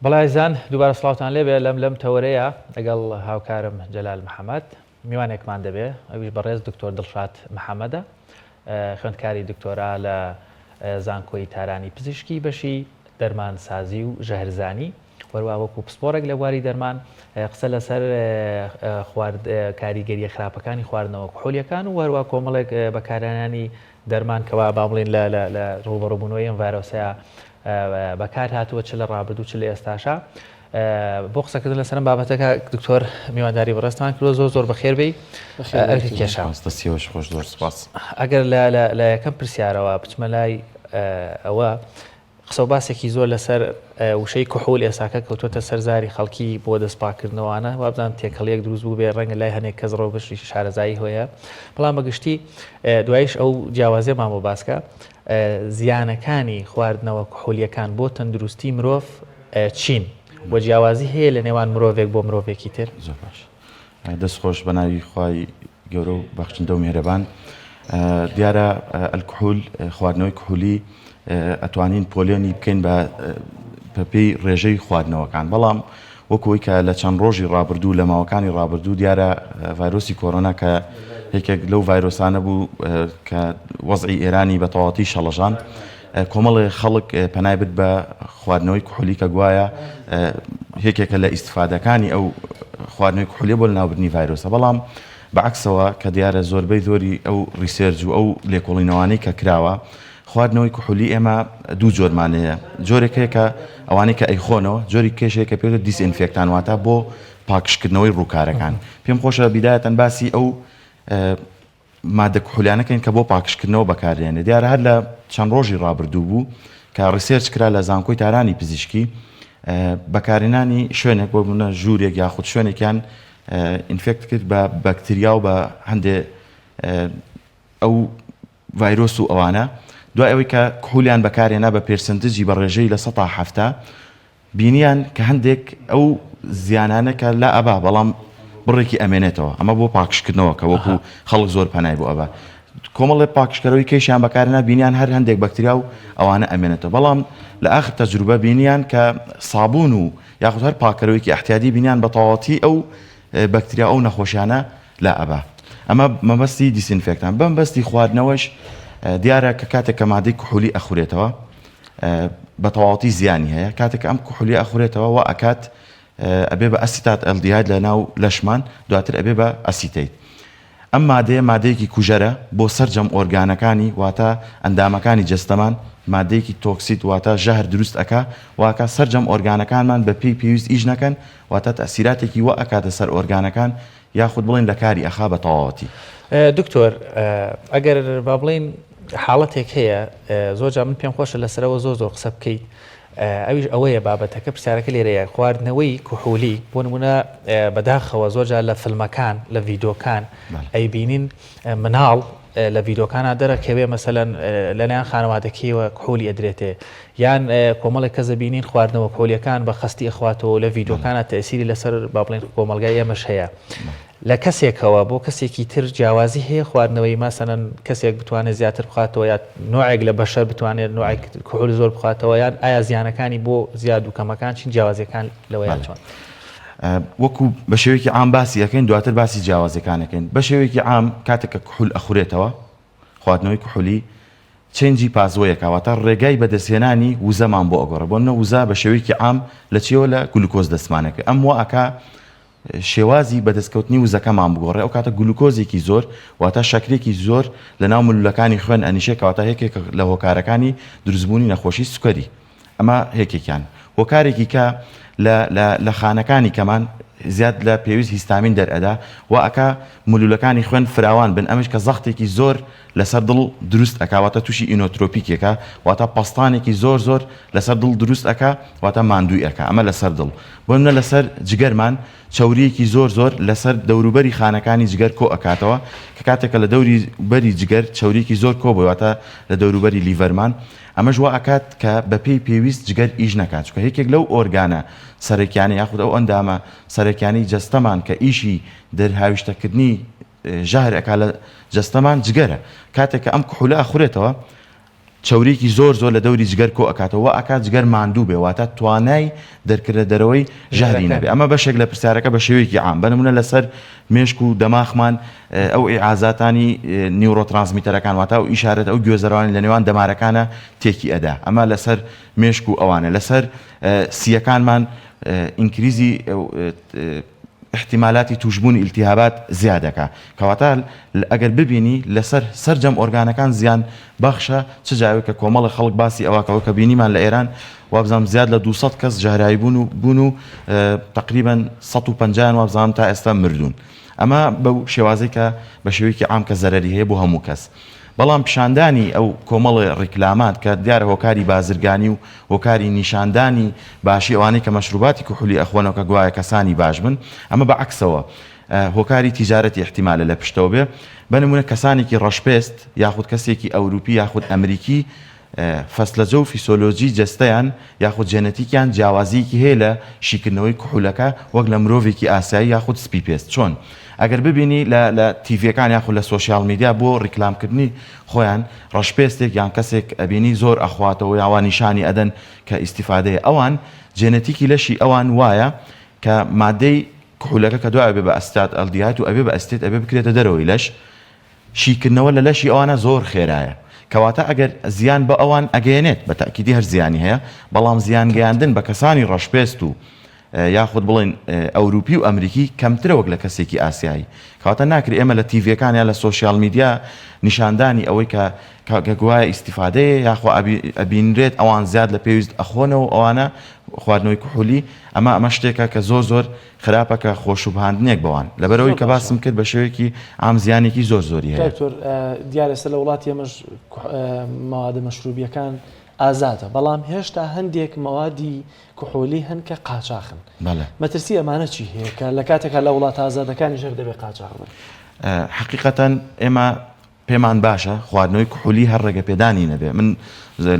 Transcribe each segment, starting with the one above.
بەڵێ ئازیزان دووبارە سڵاوتان لێبێ لەم لەم تەوەرەیە لەگەڵ هاوکارم جەلال محەمەد میوانێکمان دەبێ ئەویش بەڕێز دکتۆر دڵشاد محەمەدە خوێندکاری دکتۆرا لە زانکۆی تارانی پزیشکی بەشی دەرمانسازی و ژەهرزانی وەروا وەکو پسپۆڕێک لە بواری دەرمان قسە لەسەر خوارد کاریگەریە خراپەکانی خواردنەوە کحولیەکان و هەروە کۆمەڵێک بەکارهێنانی دەرمان کەوا با بڵێین لە لە لە ڕووبەڕووبوونەوەی ئەم ڤایرۆسەیە بەکار هاتووە چ لە ڕابردوو چ لە ئێستاشا بۆ قسەکردن لەسەر ئەم بابەتەکە دکتۆر میوانداری بەڕێزتان کردووە زۆر زۆر بەخێر بێی ئەرکی کێشا دەستیەوەش خۆش زۆر سپاس ئەگەر لە لە یەکەم پرسیارەوە بچمە لای ئەوە قسە و باسێکی زۆر لەسەر وشەی کحول ئێساکە کەوتۆتە سەر زاری خەڵکی بۆ دەست پاککردنەوانە، وابزانم تێکەڵیەک دروست بووبێ ڕەنگە لای هەنێک کەس ڕەوشی شارەزایی هۆیە، بەڵام بە گشتی دوایش ئەو جیاوازیەمان بۆ باسکە زیانەکانی خواردنەوە کحولیەکان بۆ تەندروستی مرۆڤ چین و جیاوازی هەیە لە نێوان مرۆڤێک بۆ مرۆڤێکی تر؟ زۆر باش. دەست خۆش بەناوی خوای گەورە و بەخشندە و میهرەبان. دیارە الکحول خواردنەوەی کحولی ئەتوانین پۆلێنی بکەین بە پێی ڕێژەی خواردنەوەکان بەڵام وەکوی کە لە چەند ڕۆژی ڕابردوو لە ماوەکانی ڕابردوو دیارە ڤایرۆسی کۆرۆنا کە یەکێک لەو ڤایرۆسانە بوو کە وەزعی ئێرانی بە تەواتی شەڵەژان کۆمەڵێ خەڵک پەنای برد بە خواردنەوەی کحولی کە گوایە یەکێکە لە ئیستفادەکانی ئەو خواردنەوەی کحولیە بۆ لەناوبردنی ڤایرۆسە بەڵام بەعەکسەوە کە دیارە زۆربەی زۆری ئەو research و ئەو لێکۆڵینەوانەی کە کراوە خواردنەوەی کحولی ئێمە دوو جۆرمان هەیە جۆرێک هەیە کە ئەوانەی کە ئەیخۆنەوە جۆری کێش هەیە کە پێوتە disinfectant واتە بۆ پاکژکردنەوەی ڕووکارەکان پێم خۆشە بیدایەتەن باسی ئەو مادە کحولیانە کەین کە بۆ پاکژکردنەوە بەکاردێنێ دیارە هەر لە چەند ڕۆژی ڕابردوو بوو کە research کرا لە زانکۆی تارانی پزیشکی بەکارهێنانی شوێنێک بۆ بنە ژوورێک یاخود شوێنێکیان infect کرد بە بەکتریا و بە هەندێ ئەو ڤایرۆس و ئەوانە دوای ئەوەی کە کحولیان بەکارهێنا بە percentage ی بە ڕێژەی 70% بینیان کە هەندێک ئەو زیانانە کە لا ئەبا بەڵام بڕێکی ئەمێنێتەوە ئەمە بۆ پاکژکردنەوە کە وەکو خەڵک زۆر پەنای بۆ ئەبا کۆمەڵێ پاکژکەرەوەی کەیشیان بەکارنا بینیان هەر هەندێک بەکتریا و ئەوانە ئەمێنێتەوە بەڵام لە ئاخر تەجروبە بینیان کە سابوون و یاخود هەر پاکەرەوەیەکی ئەحتیادی بینیان بە تەواوەتی ئەو بەکتریا ئەو نەخۆشیانە لا ئەبا ئەمە مەبەستی disinfectant بەم بەستی خواردنەوەش دیارە کە کاتێک کە مادەی کحولی ئەخورێتەوە بە تەواوەتی زیانی هەیە کاتێک ئەم کحولیە ئەخورێتەوە وا ئەکات ئەبێ بە acetaldehyde لە ناو لەشمان دواتر ئەبێ بە acetate ئەم مادەیە مادەیەکی کوژەرە بۆ سەرجەم ئۆرگانەکانی واتە ئەندامەکانی جەستەمان مادەیەکی toxic واتە ژەهر دروست ئەکا واکە سەرجەم ئۆرگانەکانمان بە پێی پێویست ئیش نەکەن واتە تەسیراتێکی وا ئەکاتە سەر ئۆرگانەکان یاخود بڵێن لە کاری ئەخا بە تەواوەتی. دکتۆر ئەگەر با بڵێین حاڵەتێک هەیە زۆر جار من پێم خۆشە لەسەرەوە زۆر زۆر قسە بکەیت ئەویش ئەوەیە بابەتەکە پرسیارەکە لێرەیە خواردنەوەی کحولی بۆ نمونە بەداخەوە زۆر جار لە فیلمەکان لە ڤیدۆکان ئەیبینین مناڵ لە ڤیدۆکانا دەرەکەوێ مەسەلەن لەلایەن خانەوادەکەیەوە کحولی ئەدرێتێ یان کۆمەڵێک کەس ئەبینین خواردنەوە کحولیەکان بە خەستی ئەخواتەوە لە ڤیدۆکانا تەئسیری لەسەر با بڵێن کۆمەڵگای ئێمەش هەیە لە کەسێکەوە بۆ کەسێکی تر جیاوازی هەیە خواردنەوەی مەسەلەن کەسێک بتوانێت زیاتر بخاتەوە یا نوعێک لە بەشەر بتوانێت نوعێک کحول زۆر بخاتەوە یان ئایا زیانەکانی بۆ زیاد و کەمەکان چین جیاوازیەکان لەوەیان چۆن؟ وەکو بە شێوەیەکی عام باسی ئەکەین دواتر باسی جیاوازیەکان ئەکەین بە شێوەیەکی عام کاتێک کە کحول ئەخورێتەوە خواردنەوەی کحولی change ی pathway ەکە واتە ڕێگای بەدەستهێنانی وزەمان بۆ ئەگۆڕێ بۆ نمونە وزە بە شێوەیەکی عام لە چیەوە لە گلوکۆز دەستمانەکە ئەم وا ئەکا شێوازی بەدەستکەوتنی وزەکەمان بگۆڕێ ئەو کاتە گلوکۆزێکی زۆر واتە شەکرێکی زۆر لە ناو ملولەکانی خوێن ئەنیشێ کەواتە یەکێک لە هۆکارەکانی دروستبوونی نەخۆشی سوکەری ئەمە یەکێکیان. هۆکارێکی کە لە لە لە خانەکانی کەمان زیاد لە پێویست هیستامین دەرئەدا وا ئەکا مولولەکانی خوێن فراوان بن ئەمەش کە زەختێکی زۆر لەسەر دڵ دروست ئەکا واتە تووشی inotropic ێکە واتە پەستانێکی زۆر زۆر لەسەر دڵ دروست ئەکا واتە ماندووی ئەکا ئەمە لەسەر دڵ بۆ نمونە لەسەر جگەرمان چەورییەکی زۆر زۆر لەسەر دەوروبەری خانەکانی جگەر کۆ ئەکاتەوە کە کاتێک کە لە دەوری بەری جگەر چەورییەکی زۆر کۆ بۆی واتە لە دەوروبەری liver مان ئەمەش وا ئەکات کە بەپێی پێویست جگەر ئیش نەکات، چونکە یەکێک لەو ئۆرگانە سەرەکیانەی یاخود ئەو ئەندامە سەرەکیانەی جەستەمان کە ئیشی چەوریەکی زۆر زۆر لە دەوری جگەر کۆ ئەکاتەوە وا ئەکات جگەر ماندوو بێ واتە توانای دەرکردنە دەرەوەی ژەهری نەبێ ئەمە بەشێک لە پرسیارەکە بە شێوەیەکی عام بە نمونە لەسەر مێشک و دەماخمان ئەو ئیعازاتانی neurotransmitter ەکان واتە ئەو ئیشارەت ئەو گوێزەرەوانی لە نێوان دەمارەکانە تێکی ئەدا ئەمە لەسەر مێشک و ئەوانە لەسەر سییەکانمان increase ی ئیحتیمالاتی توشبوونی ئیلتیهابات زیاد ئەکا کەواتە ئەگەر ببینی لەسەر سەرجەم ئۆرگانەکان زیان بەخشە چ جاوێک کە کۆمەڵێ خەڵک باسی ئەوە کە کە بینیمان لە ئێران وابزانم زیاد لە 200 کەس ژەهراوی بوون و بوون و تقریبا 150 وابزانم تا ئێستا مردوون ئەمە بەو شێوازەی کە بە شێوەیەکی عام کە زەرەری هەیە بۆ هەموو کەس بەڵام پیشاندانی ئەو کۆمەڵێ ڕیکلامات کە دیارە هۆکاری بازرگانی و هۆکاری نیشاندانی باشی ئەوانەی کە مەشروباتی کحولی ئەخۆنەوە کە گوایە کەسانی باش بن ئەمە بە عەکسەوە هۆکاری تیجارەتی ئیحتیمالە لە پشتەوە بێ بە نمونە کەسانێکی ڕەشپێست یاخود کەسێکی ئەوروپی یاخود ئەمریکی فەسلەجە و فیسۆلۆجی جەستەیان یاخود جێنەتیکیان جیاوازییەکی هەیە لە شیکردنەوەی کحولەکە وەک لە مرۆڤێکی ئاسایی یاخود سپی پێست چۆن ئەگەر ببینی لە لە تیڤیەکان یاخود لە social media بۆ ڕیکلامکردنی خۆیان ڕەشپێستێک یان کەسێک ئەبینی زۆر ئەخواتەوە یا وا نیشانی ئەدەن کە ئیستیفادەیە ئەوان جێنەتیکی لەشی ئەوان وایە کە مادەی کحولەکە کە دوای ئەبێ بە acetaldehyde و ئەبێ بە acetate ئەبێ بکرێتە دەرەوەی لەش شیکردنەوە لە لەشی ئەوانە زۆر خێرایە کەواتە ئەگەر زیان بە ئەوان ئەگەیەنێت بە تەئکیدی هەر زیانی هەیە بەڵام زیان گەیاندن بە کەسانی ڕەشپێست و یاخود بڵێین ئەوروپی و ئەمریکی کەمترە وەک لە کەسێکی ئاسیایی کەواتە ناکرێ ئێمە لە تیڤیەکان یا لە social media نیشاندانی ئەوەی کە کە گوایە ئیستیفادەیە یاخوا ئەبینرێت ئەوان زیاد لە پێویست ئەخۆنەوە ئەوانە خواردنەوەی کحولی ئەمە ئەمە شتێکە کە زۆر زۆر خراپە کە خۆشوبهاندنێک بەوان لەبەرئەوەی کە باسم کرد بە شێوەیەکی عام زیانێکی زۆر زۆری هەیە. دکتۆر دیارە ئێستا لە وڵاتی ئێمەش مەوادە مەشروبیەکان ئازادە بەڵام هێشتا هەندێک مەوادی کحولی هەن کە قاچاخن مەترسی ئەمانە چی هەیە کە لە کاتێکا لە وڵاتە ئازادەکانیش هەر دەبێ قاچاخ بن؟ حەقیقەتەن ئێمە پێمان باشە خواردنەوەی کحولی هەر ڕێگەپێدانی نەبێ من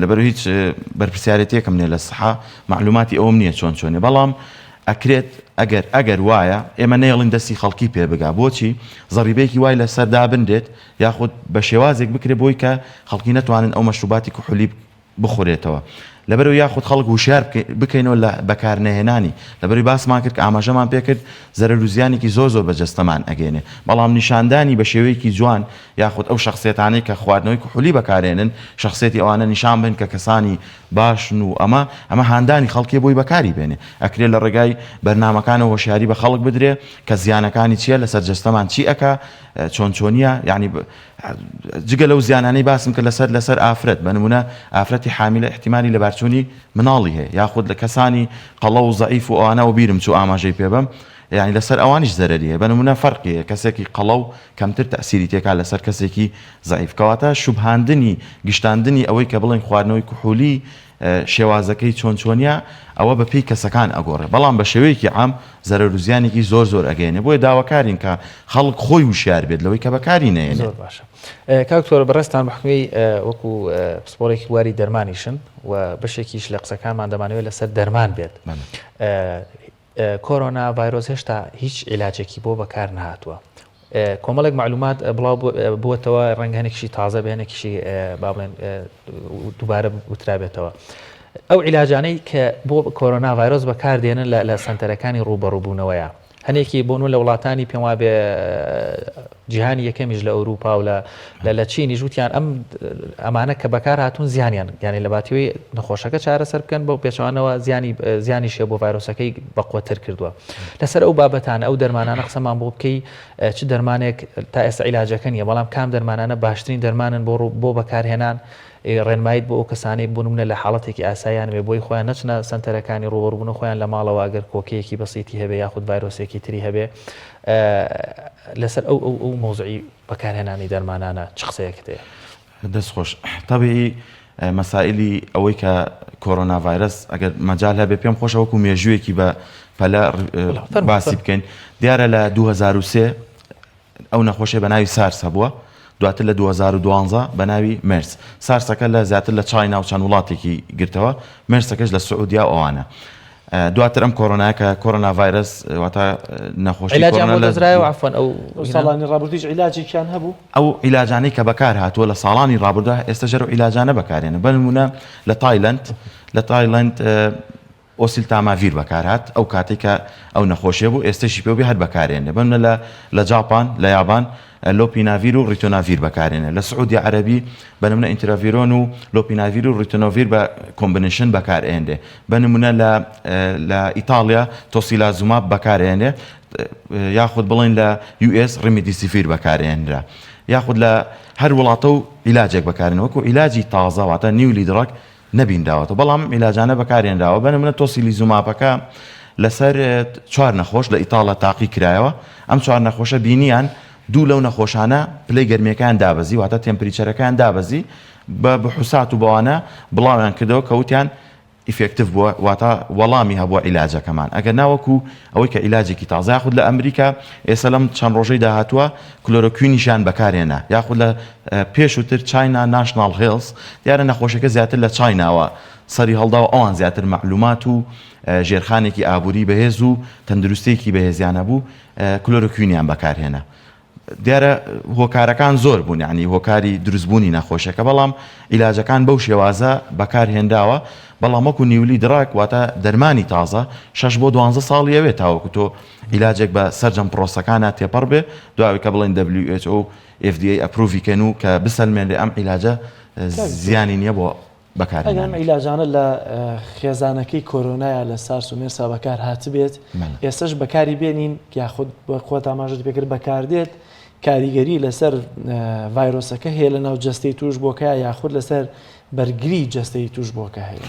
لەبەر هیچ بەرپرسیارێتیەکم نیە لە سحە مەعلوماتی ئەوم نییە چۆن چۆنێ بەڵام ئەکرێت ئەگەر ئەگەر وایە ئێمە نەیەڵین دەستی خەڵکی پێ بگا بۆچی زەڕیبەیەکی وای لەسەر دابنرێت یاخود بە شێوازێک بکرێت بۆی کە خەڵکی نەتوانن ئەو مەشروباتی کحولی بخورێتەوە لەبەرئەوەی یاخود خەڵک وشیار بکەینەوە لە بەکارنەهێنانی لەبەرئەوەی باسمان کرد کە ئاماژەمان پێکرد زەرەر و زیانێکی زۆر زۆر بە جەستەمان ئەگەیەنێ بەڵام نیشاندانی بە شێوەیەکی جوان یاخود ئەو شەخسیەتانەی کە خواردنەوەی کحولی بەکارێنن شەخسیەتی ئەوانە نیشان بەین کە کەسانی باشن و ئەمە ئەمە هاندانی خەڵکیە بۆی بەکاری بێنێ ئەکرێ لە ڕێگای بەرنامەکانەوە هۆشیاری بە خەڵک بدرێ کە زیانەکانی چیە لەسەر جەستەمان چی ئەکا چۆن چۆنیە یانی جگە لەو زیانانەی باسم کرد لەسەر لەسەر ئافرەت بە نمونە ئافرەتی حامیلە ئیحتیمالی لەبارچوونی مناڵی هەیە یاخود لە کەسانی قەڵەو و زەعیف و ئەوانە وەبیرم چوو ئاماژەی پێ بەم یانی لەسەر ئەوانیش زەرەری هەیە بە نمونە فەرقی هەیە کەسێکی قەڵەو کەمتر تەئسیری تێکا لەسەر کەسێکی زەعیف کەواتە شوبهاندنی گشتاندنی ئەوەی کە بڵێن خواردنەوەی کحولی شێوازەکەی چۆن چۆنیە ئەوە بە پێی کەسەکان ئەگۆڕێ بەڵام بە شێوەیەکی عام زەرەر و زیانێکی زۆر زۆر ئەگەیەنێ بۆیە داواکارین کە خەڵک خۆی وشیار بێت لەوەی کە بەکاری نەهێنێت. زۆر باشە کاک دکتۆر بەڕێزتان بە حوکمی وەکو پسپۆڕێکی بواری دەرمانیشن و بەشێکیش لە قسەکانمان دەمانەوێت لەسەر دەرمان بێت کۆرۆنا ڤایرۆس هێشتا هیچ عیلاجێکی بۆ بەکار نەهاتووە. کۆمەڵێک مەعلومات بڵاو بووەتەوە ڕەنگە هەنێکیشی تازە بێ هەنێکیشی با بڵێن دووبارە وترابێتەوە. ئەو عیلاجانەی کە بۆ کۆرۆنا ڤایرۆس بەکاردێنن لە سەنتەرەکانی ڕووبەڕووبوونەوەیە هەنێکی بۆ نموونە لە وڵاتانی پێم وابێ جیهانی یەکەمیش لە ئەوروپا و لە لە چینیش وتیان ئەم ئەمانە کە بەکار هاتوون زیانیان یانی لە باتیەوەی نەخۆشەکە چارەسەر بکەن بەو پێچەوانەوە زیانی زیانیشە بۆ ڤایرۆسەکەی بەقوەتر کردووە لەسەر ئەو بابەتانە ئەو دەرمانانە قسەمان بۆ بکەی چ دەرمانێک تا ئێستا عیلاجەکە نییە بەڵام کام دەرمانانە باشترین دەرمانن بۆ بۆ بەکارهێنان ڕێنماییت بۆ ئەو کەسانەی بۆ نمونە لە حاڵەتێکی ئاساییان بێ بۆی خۆیان نەچنە سەنتەرەکانی ڕووبەڕووبوونەوە خۆیان لە ماڵەوە ئەگەر کۆکەیەکی بەسیتی هەبێ یاخود ڤایرۆسێکی تری هەبێ لەسەر ئەو ئەو ئەو مەوزوعی بەکارهێنانی دەرمانانە چ قسەیەکت هەیە؟ دەست خۆش تەبیعی مەسائلی ئەوەی کە کۆرۆنا ڤایرەس ئەگەر مەجال هەبێ پێم خۆشە وەکو مێژوویەکی بە پەلە باسی بکەین دیارە لە 2003 ئەو نەخۆشیە بە ناوی سارس هەبووە، دواتر لە 2012 بە ناوی مێرس. سارسەکە لە زیاتر لە چاینا و چەند وڵاتێکی گرتەوە، مێرسەکەش لە سعودیا و ئەوانە. دواتر ئەم کۆرۆنایە کە کۆرۆنا ڤایرەس واتە نەخۆشی عیلاجیان بۆ دۆزرایەوە عەفوەن ئەو ساڵانی ڕابردوویش عیلاجێکیان هەبوو؟ ئەو عیلاجانەی کە بەکار هاتووە لە ساڵانی ڕابردووە ئێستاش هەر ئەو عیلاجانە بەکارێنن بە نموونە لە تایلەند لە تایلەند ئۆسیلتاماڤیر بەکارهات ئەو کاتەی کە ئەو نەخۆشیە بوو ئێستەشی پێ بێ هەر بەکارێنێ بەمنە لە لە جاپان لە یابان لۆپیناڤیر و ڕیتۆناڤیر بەکارێنێ لە سعودیە عەرەبی بە نمونە ئینتراڤیرۆن و لۆپیناڤیر و ڕیتۆنۆڤیر بە combination بەکارئێنرێ بە نمونە لە لە ئیتاڵیا تۆسیلازوماب بەکارئێنرێ یاخود بڵێن لە US ڕیمیدیسیفیر بەکارئێنرا یاخود لە هەر وڵاتە و عیلاجێک بەکارێن وەکو عیلاجی تازە واتە newly drug نەبینراوەتەوە بەڵام ئەم عیلاجانە بەکارهێنراوە بە نمونە تۆسیلیزومابەکە لەسەر چوار نەخۆش لە ئیتاڵیا تاقی کرایەوە ئەم چوار نەخۆشە بینیان دوو لەو نەخۆشانە پلەی گەرمیەکەیان دابەزی واتە temperature ەکەیان دابەزی بە بحوسات و بەوانە بڵاویان کردەوە کە وتیان effective بووە واتە وەڵامی هەبووە عیلاجەکەمان ئەگەر نا وەکو ئەوەی کە عیلاجێکی تازە یاخود لە ئەمریکا ئێستا لەم چەند ڕۆژەی داهاتووە کلۆرۆکوینیشیان بەکارهێنا یاخود لە پێشووتر China National Health دیارە نەخۆشیەکە زیاتر لە چایناوە سەری هەڵداوە ئەوان زیاتر مەعلومات و ژێرخانێکی ئابووری بەهێز و تەندروستیەکی بەهێزیان هەبوو کلۆرۆکوینیان بەکارهێنا دیارە هۆکارەکان زۆر بوون یانی هۆکاری دروستبوونی نەخۆشیەکە بەڵام عیلاجەکان بەو شێوازە بەکار هێنراوە بەڵام وەکو newly drug واتە دەرمانی تازە شەش بۆ دوانزە ساڵی ئەوێ تاوەکو تۆ عیلاجێک بە سەرجەم پرۆسەکانە تێپەڕ بێ دوای کە بڵێن WHO FDA approve ی کەن و کە بسەلمێنرێ ئەم عیلاجە زیانی نییە بۆ ئەگەر ئەم عیلاجانە لە خێزانەکەی کۆرۆنایا لە سارس و مێرسا بەکار هاتبێت ئێستش بەکاری بێنین یاخود خۆت ئاماژەت پێکرد بەکاردێت کاریگەری لەسەر ڤایرۆسەکە هەیە لە ناو جەستەی توش بۆکە یاخود لەسەر بەرگری جەستەی توش بۆکە هەیە.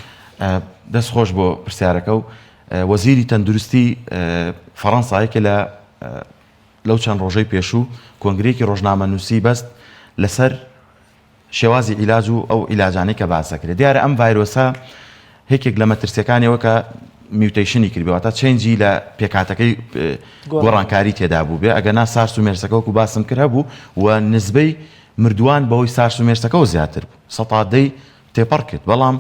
دەست خۆش بۆ پرسیارەکە و وەزیری تەندروستی فەڕەنسا یەکێ لە لەو چەند ڕۆژەی پێشوو کۆنگرەیەکی ڕۆژنامەنووسی بەست لەسەر شێوازی عیلاج و ئەو عیلاجانەی کە باس دەکرێت دیارە ئەم ڤایرۆسە یەکێک لە مەترسیەکانی ئەوە کە mutation ی کردبێ واتە change ی لە پێکهاتەکەی گۆڕانکاری تێدا بوو بێ ئەگەر نا سارس و مێرسەکە وەکو باسم کرد هەبوو و نسبەی مردووان بەهۆی سارس و مێرسەکەەوە زیاتر بوو سەتا دەی تێپەڕ کرد بەڵام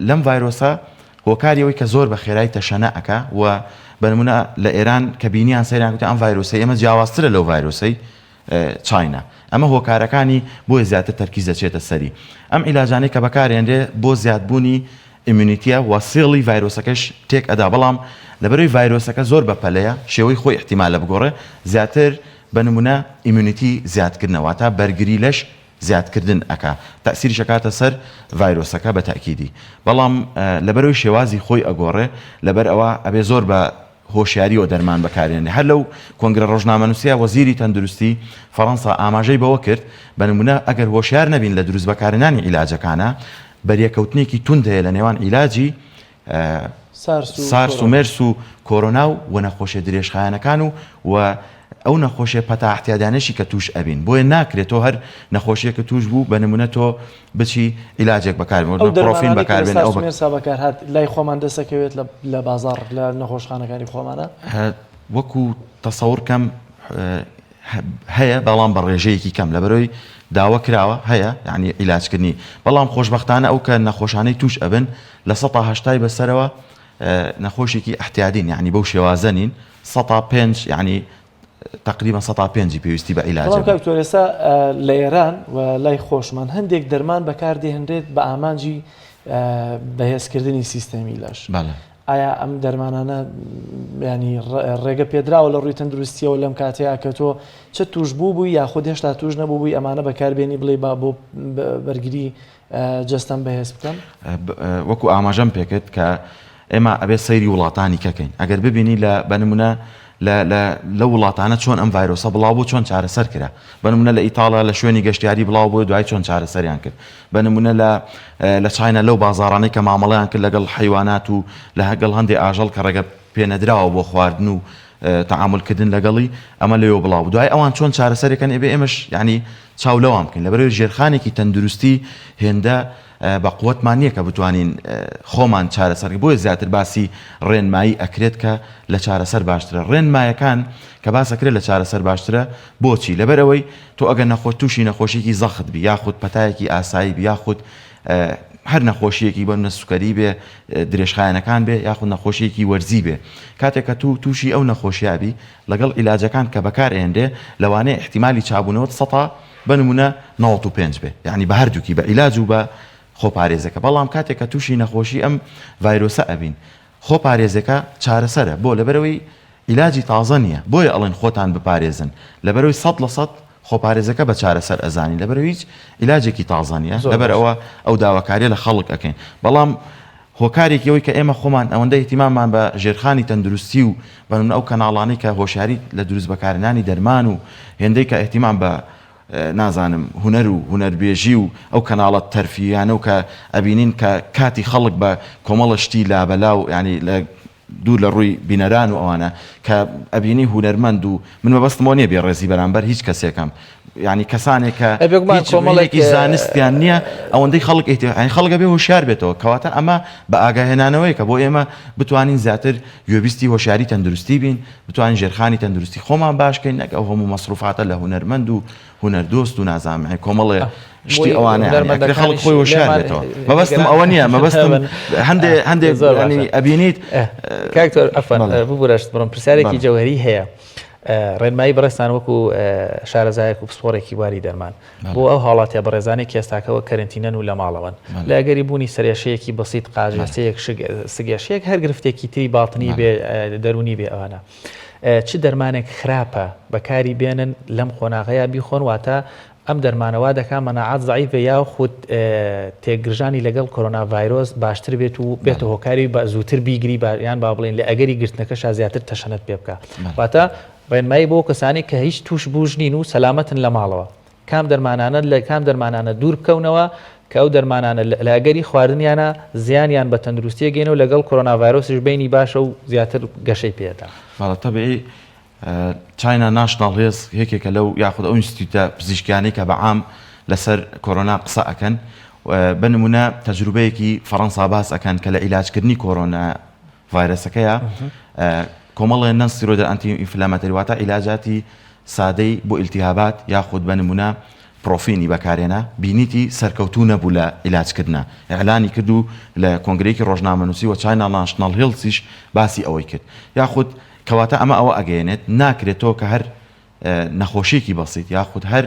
لەم ڤایرۆسە هۆکاری ئەوەی کە زۆر بە خێرای تەشەنە ئەکا و بە نمونە لە ئێران کە بینیان سەیران گوتیان ئەم ڤایرۆسەی ئێمە جیاوازترە لەو ڤایرۆسەی چاینا ئەمە هۆکارەکانی بۆیە زیاتر تەرکیز دەچێتە سەری ئەم عیلاجانەی کە بەکارێنرێ بۆ زیادبوونی immunity ە و سێڵی ڤایرۆسەکەش تێک ئەدا بەڵام لەبەرەوەی ڤایرۆسەکە زۆر بەپەلەیە شێوەی خۆی ئیحتیمالە بگۆڕێ زیاتر بە نمونە immunity زیادکردنە واتە بەرگری لەش زیادکردن ئەکا تەئسیریش ئەکاتە سەر ڤایرۆسەکە بە تەئکیدی بەڵام لەبەرەوەی شێوازی خۆی ئەگۆڕێ لەبەر ئەوە ئەبێ زۆر بە هۆشیاریەوە دەرمان بەکارێنێ هەر لەو کۆنگرە ڕۆژنامەنووسیە وەزیری تەندروستی فەڕەنسا ئاماژەی بەوە کرد بە نمونە ئەگەر هۆشیار نەبین لە دروست بەکارهێنانی عیلاجەکانا بەریەکەوتنێکی توند هەیە لە نێوان عیلاجی سارس و مێرس و کۆرۆنا و و نەخۆشیە درێژخایەنەکان و و ئەو نەخۆشیە پەتا احتیادانەشی کە توش ئەبین بۆیە ناکرێت تۆ هەر نەخۆشیەکە توش بوو بە نمونە تۆ بچی عیلاجێک بەکار بێنی ئەو پرۆفین دەرمانانەی کە لە بەکار بێنی ئەو سارس و مێرسا بەکار هات لای خۆمان دەسەکەوێت لە لە بازاڕ لە نەخۆشخانەکانی خۆمانە؟ وەکو تەسەور کەم هەیە بەڵام بە ڕێژەیەکی کەم لەبەرەوەی داوا کراوە هەیە یعنی عیلاجکردنی بەڵام خۆشبەختانە ئەو کە نەخۆشانەی توش ئەبن لە سەتا هەشتای بەسەرەوە نەخۆشێکی ئەحتیادین یعنی بەو شێوازە نین سەتا پێنج یعنی تقریبا سەتا پێنجی پێویستی بە عیلاجە. بەڵام کاک دکتۆر ئێستا لە ئێران و لای خۆشمان هەندێک دەرمان بەکاردێنرێت بە ئامانجی بەهێزکردنی سیستەمی لەش. بەڵێ. ئایا ئەم دەرمانانە ینی ڕێگە پێدراوە لە ڕووی تەندروستیەوە لەم کاتەیە کە تۆ چ توش بوو بووی یاخود هێشتا توش نەبوو بووی ئەمانە بەکاربێنی بڵێ با بۆ بەرگری جەستەم بەهێز بکەم؟ وەکو ئاماژەم پێکرد کە ئێمە ئەبێ سەیری وڵاتانی کەکەین ئەگەر ببینی لە بە نمونە لە لە لەو وڵاتانە چۆن ئەم ڤایرۆسە بڵاو بوو چۆن چارەسەر کرا بە نمونە لە ئیتاڵیا لە شوێنی گەشتیاری بڵاو بوو دوای چۆن چارەسەریان کرد بە نمونە لە لە چاینا لەو بازاڕانەی کە مامەڵەیان کرد لەگەڵ حەیوانات و لەگەڵ هەندێ ئاژەڵ کە ڕێگە پێنەدراوە بۆ خواردن و تەعامول کردن لەگەڵی ئەمە لەوێ بڵاو بوو دوای ئەوان چۆن چارەسەرەکەن ئێبێ ئێمەش یعنی چاو لەوان بکەین لەبەرئەوەی ژێرخانێکی تەندروستی هێندە بە قوتمان نییە کە بتوانین خۆمان چارەسەر بۆیە زیاتر باسی ڕێنمایی ئەکرێت کە لە چارەسەر باشترە ڕێنمایەکان کە باس ئەکرێت لە چارەسەر باشترە بۆچی لەبەرئەوەی تۆ ئەگەر نەخۆش تووشی نەخۆشیکی زەخت بی یاخود پەتایەکی ئاسایی بی یاخود. هەر نەخۆشیەکی بە نمونە سوکەری بێ درێژخایەنەکان بێ یاخود نەخۆشیەکی وەرزی بێ کاتێک کە تو تووشی ئەو نەخۆشیە بی لەگەڵ عیلاجەکان کە بەکار ئێنرێ لەوانەیە ئیحتیمالی چابوونەوەت سەتا بە نمونە 95 بێ یعنی بە هەردووکی بە عیلاج و بە خۆپارێزەکە بەڵام کاتێک کە تووشی نەخۆشی ئەم ڤایرۆسە ئەبین خۆپارێزەکە چارەسەرە بۆ لەبەرەوەی عیلاجی تازە نییە بۆیە ئەڵێن خۆتان بپارێزن لەبەرەوەی 100% خۆپارێزەکە بە چارەسەر ئەزانین لەبەرئەوەی هیچ عیلاجێکی تازە نییە لەبەر ئەوە ئەو داواکاریە لە خەڵک ئەکەین بەڵام هۆکارێکی ئەوەی کە ئێمە خۆمان ئەوەندە ئیهتیماممان بە ژێرخانی تەندروستی و بەنمونە ئەو کەناڵانەی کە هۆشیاری لە دروست بەکارهێنانی دەرمان و هێندەی کە ئیهتیمام بە نازانم هونەر و هونەربێژی و ئەو کەناڵە تەرفیهیانە و کە ئەبینین کە کاتی خەڵک بە کۆمەڵە شتی لابەلا و یانی لە دوور لە ڕووی بینەران و ئەوانە کە ئەبینی هونەرمەند و من مەبەستم ئەوە نیە بێڕێزی بەرامبەر هیچ کەسێکم یعنی کەسانێک کە ئەی بێگومان هیچ کۆمەڵێک وێنەیەکی زانستیان نییە ئەوەندەی خەڵک ئیهتی یعنی خەڵک ئەبێ هۆشیار بێتەوە کەواتە ئەمە بە ئاگاهێنانەوەیەکە بۆ ئێمە بتوانین زیاتر گوێبیستی هۆشیاری تەندروستی بین بتوانین ژێرخانی تەندروستی خۆمان باش کەین نەک ئەو هەموو مەسروفاتە لە هونەرمەند و هونەردۆست و نازانم یانی کۆمەڵێ شتی ئەوانە یانی ئەکرێ خەڵک خۆی هۆشیار بێتەوە مەبەستم ئەوە نییە مەبەستم هەندێ هەندێ ینی ئەبینیت کاک دکتۆر عەفوەن ببورە شت بڕم پرسیارێکی جەوهەری هەیە ڕێنمایی بەڕێزتان وەکو شارەزایەک و پسپۆڕێکی بواری دەرمان بۆ ئەو هاوڵاتیە بەڕێزانەی کە ئێستاکەوە کەرەنتینەن و لە ماڵەوەن لە ئەگەری بوونی سەرێشەیەکی بەسیت قاژێسەیەک سگێشەیەک هەر گرفتێکی تری باتنی بێ دەرونی بێ ئەوانە چ دەرمانێک خراپە بەکاری بێنن لەم قۆناغەیا بیخۆن واتە ئەم دەرمانە وا دەکا مەناعەت زەعیف بێ یاخود تێکگرژانی لەگەڵ کۆرۆنا ڤایرۆس باشتر بێت و بێتە هۆکاری بە زووتر بیگری یان با بڵێین لە ئەگەری گرتنەکەشا زیاتر تەشەنەت پێ بکا واتە ڕێنمایی بۆ کەسانی کە هیچ توش بووش نین و سەلامەتن لە ماڵەوە کام دەرمانانە لە کام دەرمانانە دوور بکەونەوە کە ئەو دەرمانانە لە ئەگەری خواردنیانە زیانیان بە تەندروستی ئەگەینەوە لەگەڵ کۆرۆنا ڤایرۆسیش بەینی باشە و زیاتر گەشەی پێ ئەدا. بەڵێ تەبعی China National Health یەکێکە لەو یاخود ئەو ئینستیتوتە پزیشکیانەی کە بە عام لەسەر کۆرۆنا قسە ئەکەن بە نمونە تەجروبەیەکی فەڕەنسا باس ئەکەن کە لە عیلاجکردنی کۆرۆنا ڤایرەسەکەیە کۆمەڵێ non steroidal anti inflammatory واتە عیلاجاتی سادەی بۆ ئیلتیهابات یاخود بە نمونە پرۆفینی بەکارهێنا بینیتی سەرکەوتوو نەبوو لە عیلاجکردنا ئیعلانی کرد و لە کۆنگرەیەکی ڕۆژنامەنووسی و China National Health یش باسی ئەوەی کرد یاخود کەواتە ئەمە ئەوە ئەگەیەنێت ناکرێت تۆ کە هەر نەخۆشیەکی بەسیت یاخود هەر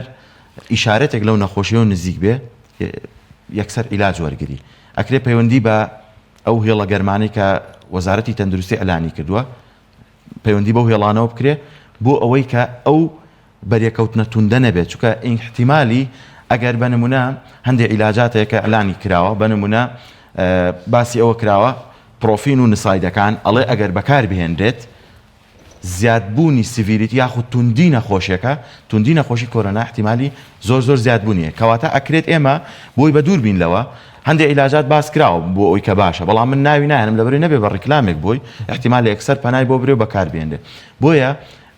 ئیشارەتێک لەو نەخۆشیەوە نزیک بێ یەکسەر عیلاج وەرگری ئەکرێ پەیوەندی بە ئەو هێڵە گەرمانەی کە وەزارەتی تەندروستی ئەلانی کردووە پەیوەندی بەو هێڵانەوە بکرێ بۆ ئەوەی کە ئەو بەرێکەوتنە توندە نەبێت چونکە ئیحتیمالی ئەگەر بە نمونە هەندێک عیلاجات هەیە کە ئەلانی کراوە بە نمونە باسی ئەوە کراوە پرۆفین و نسایدەکان ئەڵێ ئەگەر بەکار بهێنرێت زیادبوونی severity یاخود توندی نەخۆشیەکە، توندی نەخۆشی کۆرۆنا ئیحتیمالی زۆر زۆر زیادبوونی هەیە، کەواتە ئەکرێت ئێمە بۆی بەدوور بین لەوە، هەندێ عیلاجات باس کراوە بۆ ئەوی کە باشە بەڵام من ناوی ناهێنم لەبەرئەوەی نەبێ بە ڕیکلامێک بۆی ئیحتیمالە یەکسەر پەنای بۆ برێ و بەکار بهێنرێ بۆیە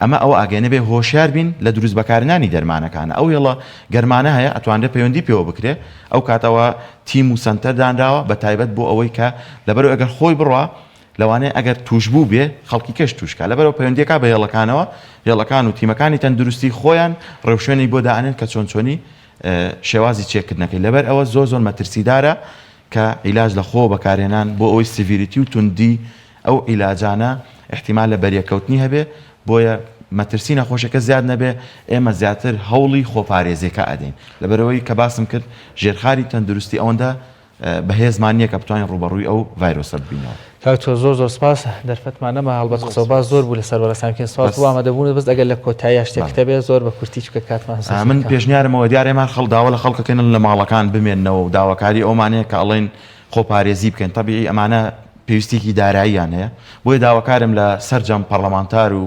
ئەمە ئەوە ئەگەیەنێ بێ هۆشیار بین لە دروست بەکارهێنانی دەرمانەکانە ئەو هێڵە گەرمانە هەیە ئەتوانرێ پەیوەندی پێوە بکرێ ئەو کاتەوە تیم و سەنتەر دانراوە بە تایبەت بۆ ئەوەی کە لەبەرئەوەی ئەگەر خۆی بڕوا لەوانەیە ئەگەر توشبوو بێ خەڵکی کەش توش کا لەبەرئەوە پەیوەندیەکا بە هێڵەکانەوە هێڵەکان و تیمەکانی تەندروستی خۆیان ڕێوشوێنی بۆ دائەنێن کە چۆن چۆنی شێوازی چێکردنەکەی لەبەر ئەوە زۆر زۆر مەترسیدارە کە عیلاج لە خۆوە بەکارهێنان بۆ ئەوەی severity و توندی ئەو عیلاجانە ئیحتیمالە بەریەککەوتنی هەبێ بۆیە مەترسی نەخۆشیەکە زیاد نەبێ ئێمە زیاتر هەوڵی خۆپارێزیەکە ئەدەین لەبەرئەوەی کە باسم کرد ژێرخانی تەندروستی ئەوەندە بەهێزمان نیە کە بتوانین ڕووبەڕووی ئەو ڤایرۆسە ببینەوە. کاک تۆ زۆر زۆر سپاس دەرفەتمان نەما هەڵبەت قسە و باس زۆر بوو لەسەر بەڕێزتان بکەین سپاس بۆ ئامادەبوونت بەس ئەگەر لە کۆتاییا شتێکت هەبێ زۆر بە کورتی چونکە کاتمان زۆر من پێشنیارم ئەوە دیارە ئێمە خەڵ داوا لە خەڵک ئەکەین لە ماڵەکان بمێننەوە و داواکاری ئەومان هەیە کە ئەڵێن خۆپارێزی بکەن تەبیعی ئەمانە پێویستیەکی داراییان هەیە بۆیە داواکارم لە سەرجەم پەڕلەمانتار و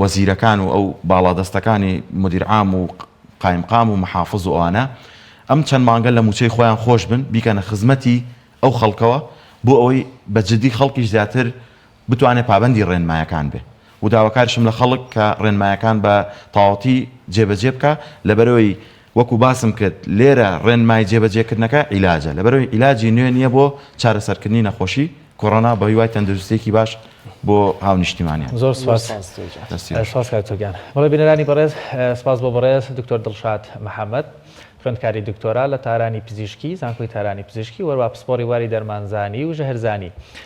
وەزیرەکان و ئەو باڵادەستەکانی مدیر عام و قایمقام و محافز و ئەوانە ئەم چەند مانگە لە موچەی خۆیان خۆش بن بیکەنە خزمەتی ئەو خەڵکەوە بۆ ئەوەی بە جدی خەڵکیش زیاتر بتوانێت پابەندی ڕێنمایەکان بێ و داواکارشم لە خەڵک کە ڕێنمایەکان بە تەواوەتی جێبەجێ بکا لەبەرئەوەی وەکو باسم کرد لێرە ڕێنمای جێبەجێکردنەکە عیلاجە لەبەرئەوەی عیلاجی نوێ نییە بۆ چارەسەرکردنی نەخۆشی کۆرۆنا بەهیوای تەندروستیەکی باش بۆ هاونیشتیمانیان. زۆر سوپاس سوپاس کاک دکتۆر گیان. بەڵێ بینەرانی بەڕێز سوپاس بۆ بەڕێز دکتۆر دڵشاد محەمەد. خوێندکاری دکتۆرا لە تارانی پزیشکی، زانکۆی تارانی پزیشکی، وەروا پسپۆڕی بواری دەرمانزانی و ژەهرزانی.